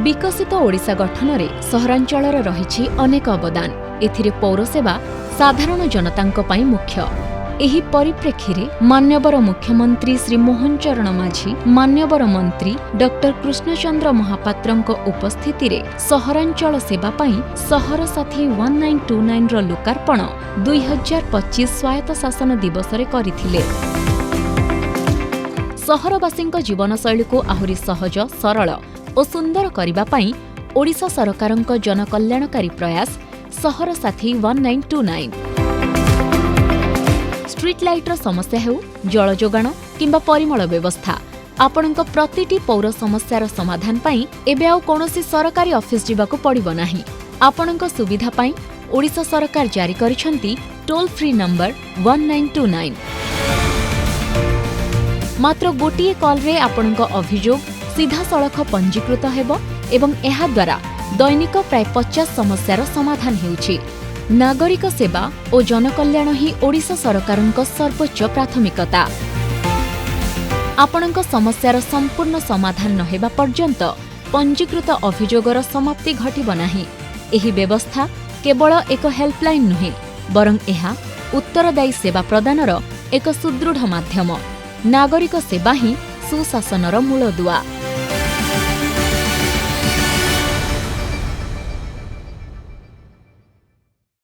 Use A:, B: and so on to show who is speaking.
A: ବିକଶିତ ଓଡ଼ିଶା ଗଠନରେ ସହରାଞ୍ଚଳର ରହିଛି ଅନେକ ଅବଦାନ। ଏଥିରେ ପୌରସେବା ସାଧାରଣ ଜନତାଙ୍କ ପାଇଁ ମୁଖ୍ୟ। ଏହି ପରିପ୍ରେକ୍ଷୀରେ ମାନ୍ୟବର ମୁଖ୍ୟମନ୍ତ୍ରୀ ଶ୍ରୀ ମୋହନ ଚରଣ ମାଝୀ, ମାନ୍ୟବର ମନ୍ତ୍ରୀ ଡକ୍ଟର କୃଷ୍ଣଚନ୍ଦ୍ର ମହାପାତ୍ରଙ୍କ ଉପସ୍ଥିତିରେ ସହରାଞ୍ଚଳ ସେବା ପାଇଁ ସହର ସାଥୀ 1929ର ଲୋକାର୍ପଣ 2025 ସ୍ୱାୟତ୍ତ ଶାସନ ଦିବସରେ କରିଥିଲେ। ସହରବାସୀଙ୍କ ଜୀବନଶୈଳୀକୁ ଆହୁରି ସହଜ, ସରଳ ଓ ସୁନ୍ଦର କରିବା ପାଇଁ ଓଡ଼ିଶା ସରକାରଙ୍କ ଜନକଲ୍ୟାଣକାରୀ ପ୍ରୟାସ ସହର ସାଥୀ 1929। ଷ୍ଟ୍ରିଟ୍ ଲାଇଟ୍ର ସମସ୍ୟା ହେଉ, ଜଳ ଯୋଗାଣ କିମ୍ବା ପରିମଳ ବ୍ୟବସ୍ଥା, ଆପଣଙ୍କ ପ୍ରତିଟି ପୌର ସମସ୍ୟାର ସମାଧାନ ପାଇଁ ଏବେ ଆଉ କୌଣସି ସରକାରୀ ଅଫିସ ଯିବାକୁ ପଡ଼ିବ ନାହିଁ। ଆପଣଙ୍କ ସୁବିଧା ପାଇଁ ଓଡ଼ିଶା ସରକାର ଜାରି କରିଛନ୍ତି ଟୋଲ୍ ଫ୍ରି ନମ୍ବର 1929। ମାତ୍ର ଗୋଟିଏ କଲ୍ରେ ଆପଣଙ୍କ ଅଭିଯୋଗ ସିଧାସଳଖ ପଞ୍ଜୀକୃତ ହେବ ଏବଂ ଏହାଦ୍ୱାରା ଦୈନିକ ପ୍ରାୟ 50 ସମସ୍ୟାର ସମାଧାନ ହେଉଛି। ନାଗରିକ ସେବା ଓ ଜନକଲ୍ୟାଣ ହିଁ ଓଡ଼ିଶା ସରକାରଙ୍କ ସର୍ବୋଚ୍ଚ ପ୍ରାଥମିକତା। ଆପଣଙ୍କ ସମସ୍ୟାର ସମ୍ପୂର୍ଣ୍ଣ ସମାଧାନ ନ ହେବା ପର୍ଯ୍ୟନ୍ତ ପଞ୍ଜୀକୃତ ଅଭିଯୋଗର ସମାପ୍ତି ଘଟିବ ନାହିଁ। ଏହି ବ୍ୟବସ୍ଥା କେବଳ ଏକ ହେଲ୍ପଲାଇନ୍ ନୁହେଁ, ବରଂ ଏହା ଉତ୍ତରଦାୟୀ ସେବା ପ୍ରଦାନର ଏକ ସୁଦୃଢ଼ ମାଧ୍ୟମ। ନାଗରିକ ସେବା ହିଁ ସୁଶାସନର ମୂଳଦୁଆ।